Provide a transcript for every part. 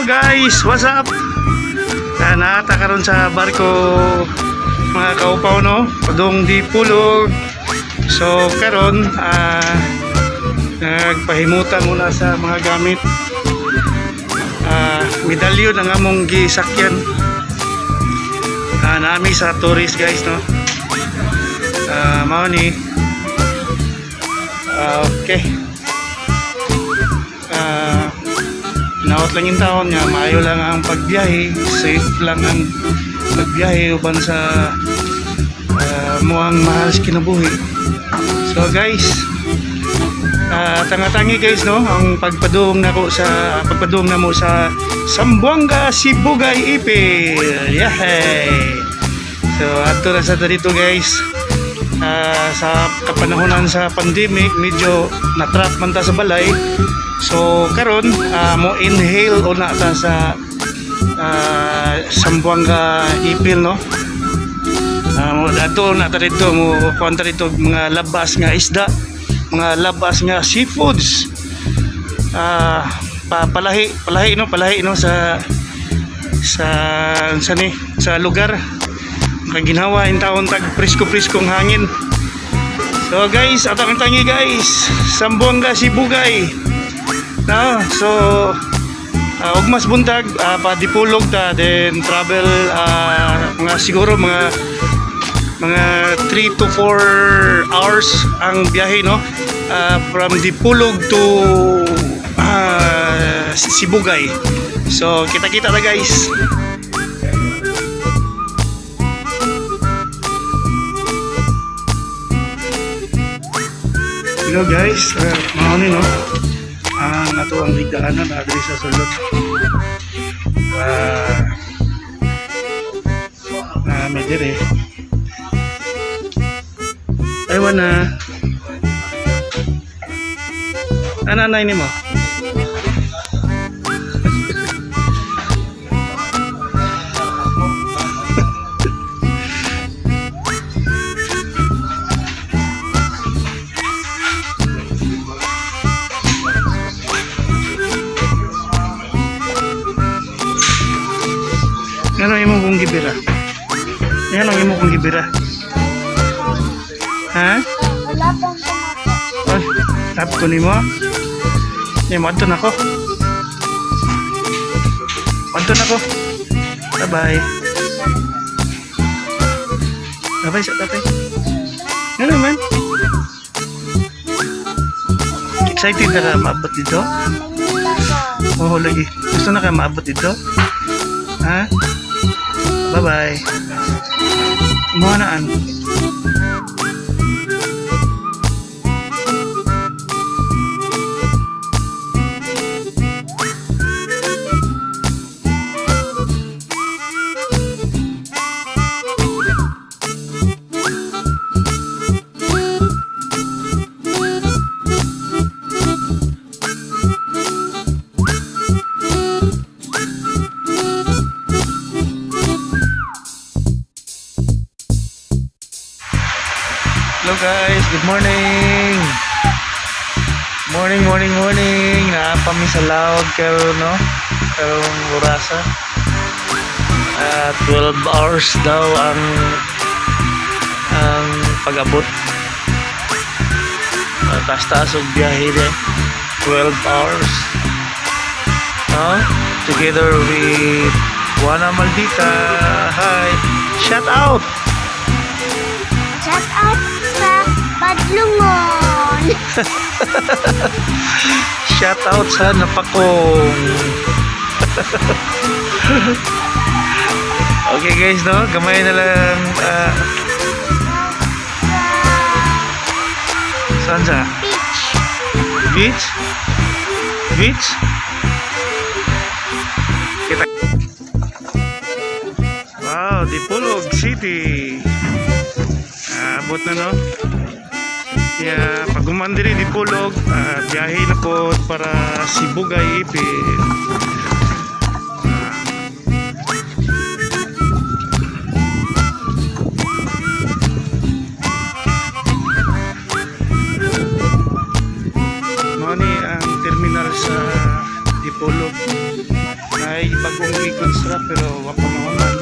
Guys, what's up? Naa ta karon sa barko, mga kaupaw, no? Padung Dipolog. So karon nagpahimutan muna sa mga gamit. Medalyon ang among gisakyan. Naa mi sa tourist, guys, no? Mao ni. Okay. Nawat lang yung taon nga maayo lang ang pagbiyahe, safe lang ang pagbiyahe uban sa muang mahal sa kinabuhi. So guys, tanga-tangi, guys, no, ang pagpadung nako sa pagpadung namo sa Zamboanga Sibugay Ipil. Yay! So adto na sa dito, guys. Sa kapanahonan sa pandemic, medyo natrap man ta sa balay. So karon mo inhale o na ta sa Zamboanga Ipil, no? Mo adto na ta dito, mo kuan ta dito mga labas nga isda, mga labas nga seafoods. Palahi palahi, no, palahi, no, sa ni sa lugar. Kaginhawa in taon tag presko-preskong hangin. So guys, atang tangi, guys, Zamboanga Sibugay. No, so ugmas buntag pa-Dipolog ta, then travel mga siguro mga 3 to 4 hours ang biyahe, no? From Dipolog to Sibugay. So kita-kita na, guys. Hello guys, mao ni, no? Ang ato ang higdaanan adri sa sulod. May dire. Ay, wana. Ano anay nimo? Ano imo kong gibira? Yan ang imo kong gibira. Ha? Wala pang tumako. Ay, tap ko nimo. Ni mo adto na ko. Adto na ko. Bye-bye. Bye-bye sa tatay. Ano man? Excited na ka maabot dito? Mangita ko. Oo, lagi. Gusto na ka maabot dito? Ha? Bye-bye. Mo naan. Hello guys, good morning. Morning, morning, morning. Naa pa mi sa laod karon, no? Karong orasa. 12 hours daw ang pag-abot. Taas-taas og biyahe din. 12 hours. No? Together with Juana Maldita. Hi. Shout out. Shout out sa Badlungon. Shout out sa Napakong. Okay guys, no? Gamay na lang. Saan sa? Beach. Beach? Beach? Kita. Wow, Dipolog City. Abot na, no? Yeah, pag human diri Dipolog, biyahe na po para Sibugay Ipil. Mao ni ang terminal sa Dipolog. Ay pero wa pa mahuman.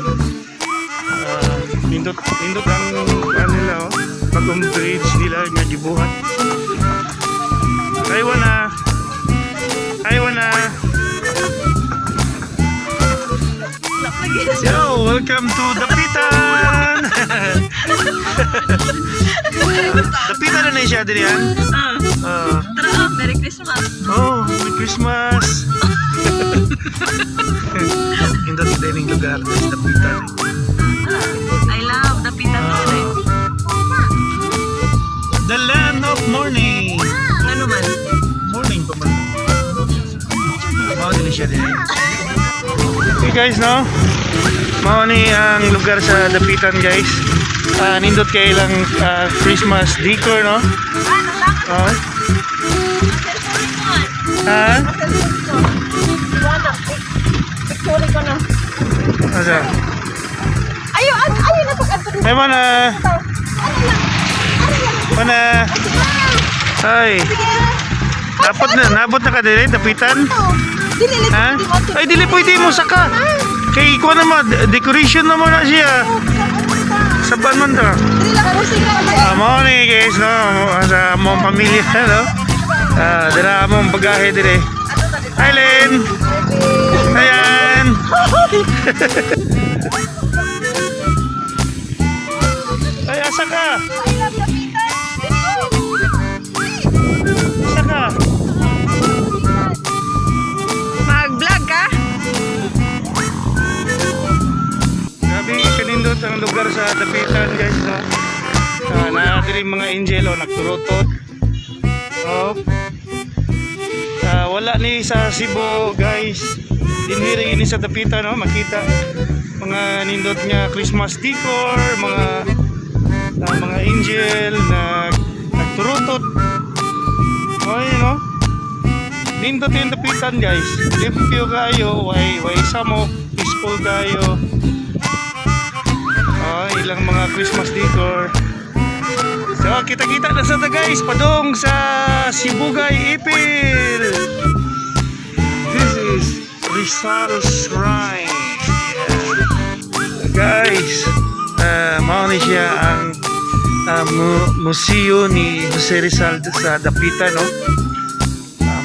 Nindot nindot ang ano nila oh. Bagong bridge nila nga gibuhat. Ay na. Ay na. Yo, welcome to Dapitan. Dapitan na na siya din yan. Ah. Tara, oh, Merry Christmas. Oh, Merry Christmas! Nindot din yung lugar, guys, Dapitan. I love Dapitan uh, The land of morning. Ano man? Morning pa man. Mao din siya din. Hey guys, no? Mao ni ang lugar sa Dapitan, guys. Nindot kay ilang Christmas decor, no? Oh. Ha? Picture ko na. Asa? Ayo, ayo na pag adto. Hey, mana. Mana. Ay. Dapat na, nabot na ka dili, Dapitan. Dili Ha? Ay, dili pwede mo saka. Kay kuha naman, decoration naman na siya. Saban man to. Dili lang ko sila. Mao ni guys, no? Sa among pamilya, no? Dira among bagahe dire. Hi, Len! Ayan! Ay, asa ka? I love Dapitan. Asa ka? Mag-vlog ka? Grabe, kanindot ang lugar sa Dapitan, guys, no? Naa diri mga angel, oh, nagturutot. Oh. Wala ni sa Cebu, guys. Dinhi ini sa Dapitan, no? Makita mga nindot nga Christmas decor, mga angel na nagturutot. Oh, yun, no? Nindot yung Dapitan, guys. Limpyo kayo, way samok, peaceful kayo. Oh, ilang mga Christmas decor. So, kita-kita na sa ta guys, padong sa Sibugay Ipil. This is Rizal Shrine. Yeah. Guys, mao ni siya ang museo ni Jose Rizal sa Dapitan, no?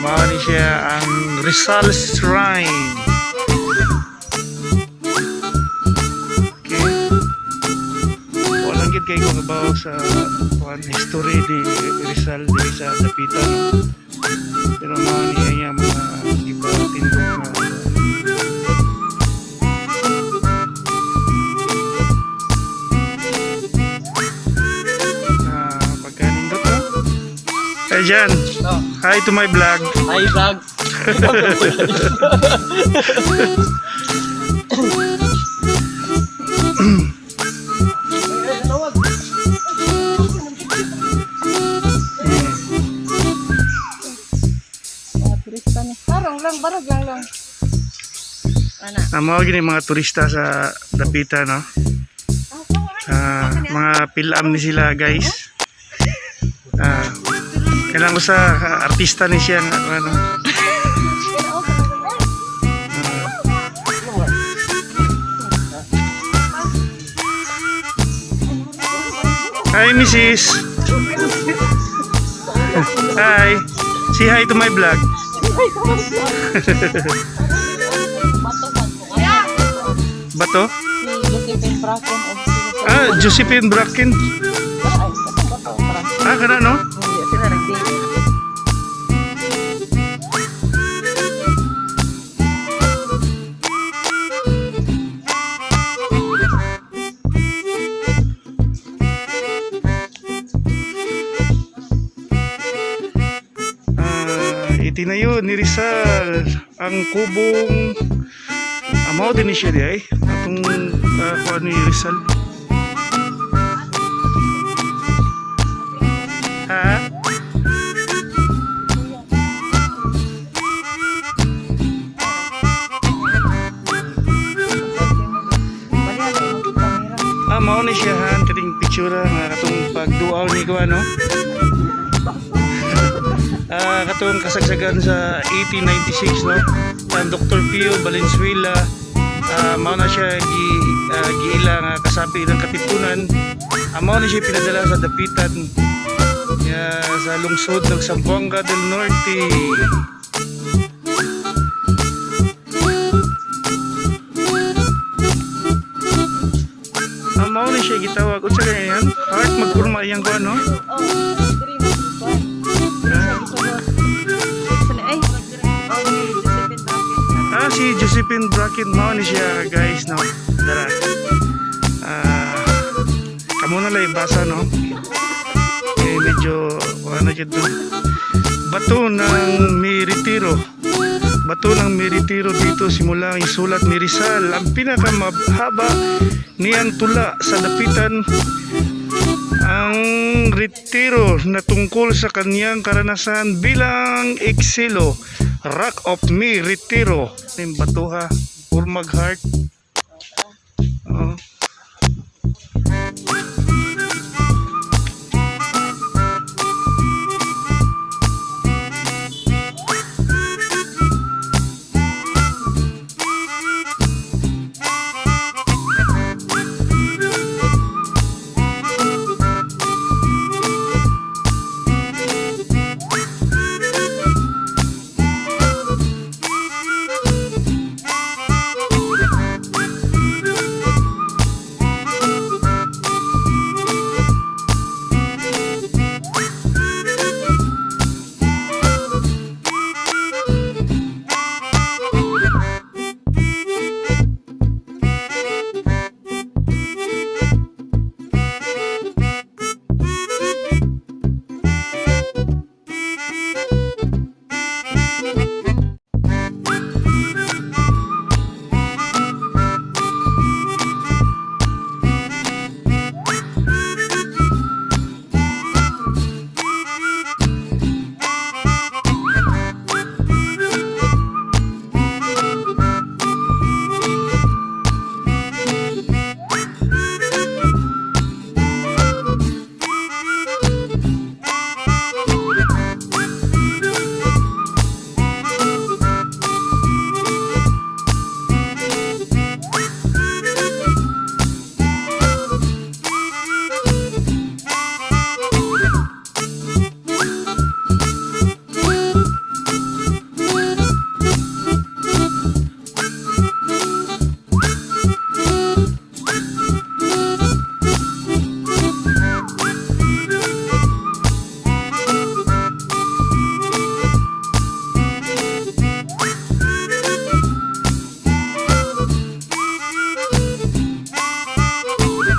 Mao ni siya ang Rizal Shrine. Okay. Walang gid kay ko kabaw sa kuan history ni Rizal diri sa Dapitan. No? Pero mao niya niya mga gipatindog na na pagkanindot, no? Hey Jan, hi to my vlog. Hi vlog. Barong lang, barog lang lang. Ana. Mao gini mga turista sa Dapitan, no? Mga pilam ni sila, guys. Kailangan ko sa artista ni siya nga, ano. Hi, Mrs. Hi. Say hi to my vlog. Bato? Si Josephine Bracken o si Josephine Bracken. Ay, bato para. Kana no? Hindi sila nag-date. Itinayo ni Rizal ang kubong amaw din ni siya di ay atong kuan ni Rizal. Ha? Mao ni siya han kating picture nga katong pagduaw ni ko ano. Katong kasagsagan sa 1896, no. Ang Dr. Pio Valenzuela. Mao na siya giila nga kasapi ng Katipunan. Mao na siya pinadala sa dapitan ya, sa lungsod ng Zamboanga del Norte. Mao na siya gitawag. Unsa kaya yan? Heart magkurma iyang kuan, no? Oh, diri mo ko. Ay, oh, Josephine Bracken. Ah, si Josephine Bracken, mao ni siya, guys, no. Dara. Kamo na lang ibasa, no. Eh, medyo ano dito. Bato ng Miritiro. Bato ng Miritiro, dito simula ang isulat ni Rizal ang pinakamahaba niyang tula sa dapitan, ang retiro na tungkol sa kaniyang karanasan bilang eksilo. Rock of Me Retiro. Yung batuha, Urmag Heart.